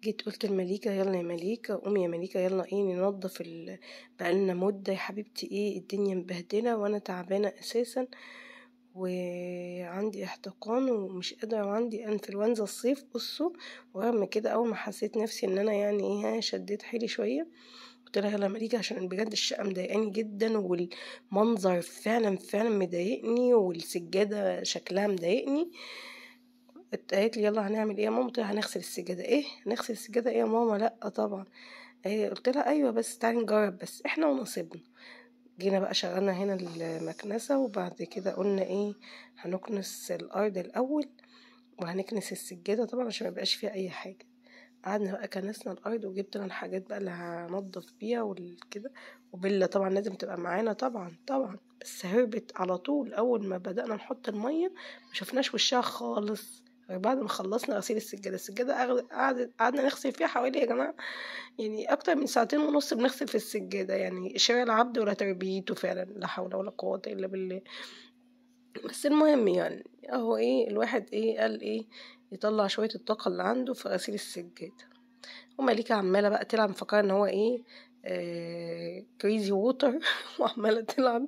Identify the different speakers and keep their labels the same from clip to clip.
Speaker 1: جيت قلت لمليكة يلا يا مليكة، قومي يا مليكة يلا ايه ننضف بقالنا مدة يا حبيبتي، ايه الدنيا مبهدلة وانا تعبانة اساسا وعندي احتقان ومش قادرة وعندي انفلونزا الصيف. بصوا ورغم كده اول ما حسيت نفسي ان انا يعني ايه شديت حيلي شوية، قلت لها يلا يا مليكة عشان بجد الشقة مضايقاني جدا والمنظر فعلا فعلا مضايقني والسجادة شكلها مضايقني. قالت لي يلا هنعمل ايه يا ماما؟ قلت لها هنغسل السجادة. ايه هنغسل السجادة ايه يا ماما؟ لا طبعا. قلت لها ايوه بس تعالي نجرب بس احنا ونصيبنا. جينا بقى شغلنا هنا المكنسة، وبعد كده قلنا ايه هنكنس الارض الاول وهنكنس السجادة طبعا عشان ما يبقاش فيها اي حاجة. قعدنا بقى كنسنا الارض وجبت انا الحاجات بقى اللي هنضف بيها والكده، وبيلا طبعا لازم تبقى معانا طبعا طبعا، بس هربت على طول اول ما بدأنا نحط المية ما شفناش وشها خالص. بعد ما خلصنا غسيل السجادة، السجادة قعدنا نغسل فيها حوالي يا جماعة يعني أكتر من 2.5 ساعة بنغسل في السجادة، يعني شارع العبد ولا تربيته فعلا، لا حول ولا قوة إلا بالله. بس المهم يعني أهو إيه الواحد إيه قال إيه يطلع شوية الطاقة اللي عنده في غسيل السجادة. ومليكة عمالة بقى تلعب مفكرة إن هو إيه crazy water وعمالة تلعب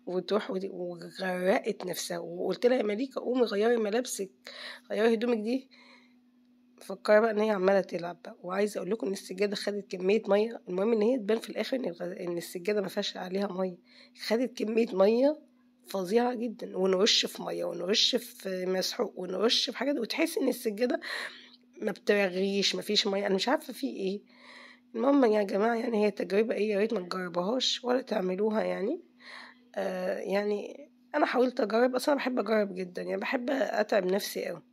Speaker 1: وتروح وغرقت نفسها. وقلت لها يا مليكة قومي غيري ملابسك، غيري هدومك دي. فكرة بقى ان هي عماله تلعب بقى. وعايزه اقول لكم ان السجادة خدت كمية مية، المهم ان هي تبان في الاخر ان السجادة ما فيهاش عليها مية، خدت كمية مية فظيعة جدا، ونرش في مية ونرش في مسحوق ونرش في حاجات، وتحس ان السجادة ما بترغيش، ما فيش مية، انا مش عارفه في ايه. المهم يا جماعة يعني هي تجربه ايه، يا ريت ما تجربوهاش ولا تعملوها يعني. يعني انا حاولت اجرب، اصلا بحب اجرب جدا يعني، بحب اتعب نفسي قوي.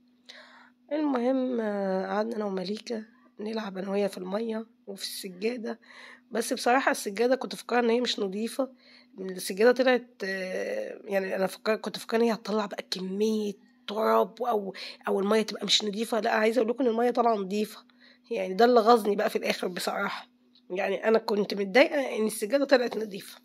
Speaker 1: المهم قعدنا انا ومليكة نلعب انا وهي في المية وفي السجادة، بس بصراحة السجادة كنت فاكره ان هي مش نظيفة، السجادة طلعت يعني انا كنت فاكره ان هي هتطلع بقى كمية تراب او المية تبقى مش نظيفة، لا عايزه اقول لكم ان المية طالعه نظيفة، يعني ده اللي غزني بقى في الاخر بصراحة، يعني انا كنت متضايقة ان السجادة طلعت نظيفة.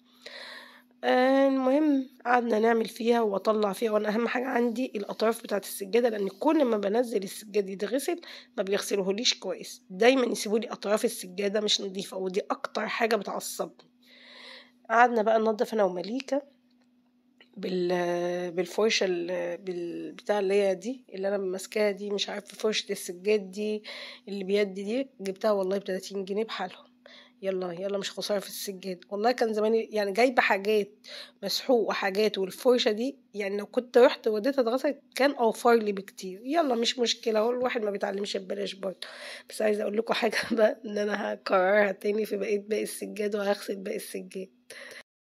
Speaker 1: المهم قعدنا نعمل فيها واطلع فيها، وانا اهم حاجة عندي الاطراف بتاعه السجادة، لان كل ما بنزل السجادة يتغسل ما بيغسلوهوليش كويس، دايما يسيبولي اطراف السجادة مش نظيفة، ودي اكتر حاجة بتعصبني. قعدنا بقى ننضف انا ومليكه بالفرشه بالبتاع اللي هي دي اللي انا ماسكاها دي، مش عارفه فرشه السجاد دي اللي بيد دي، جبتها والله ب30 جنيه بحالهم. يلا يلا مش خسارة في السجاد، والله كان زماني يعني جايبه حاجات مسحوق وحاجات، والفرشه دي يعني لو كنت رحت وديتها اتغسلت كان اوفر لي بكتير. يلا مش مشكلة، هو الواحد ما بيتعلمش ببلاش برضه. بس عايزه اقول لكم حاجة بقى، ان انا هكررها تاني في بقية باقي السجاد، وهغسل باقي السجاد.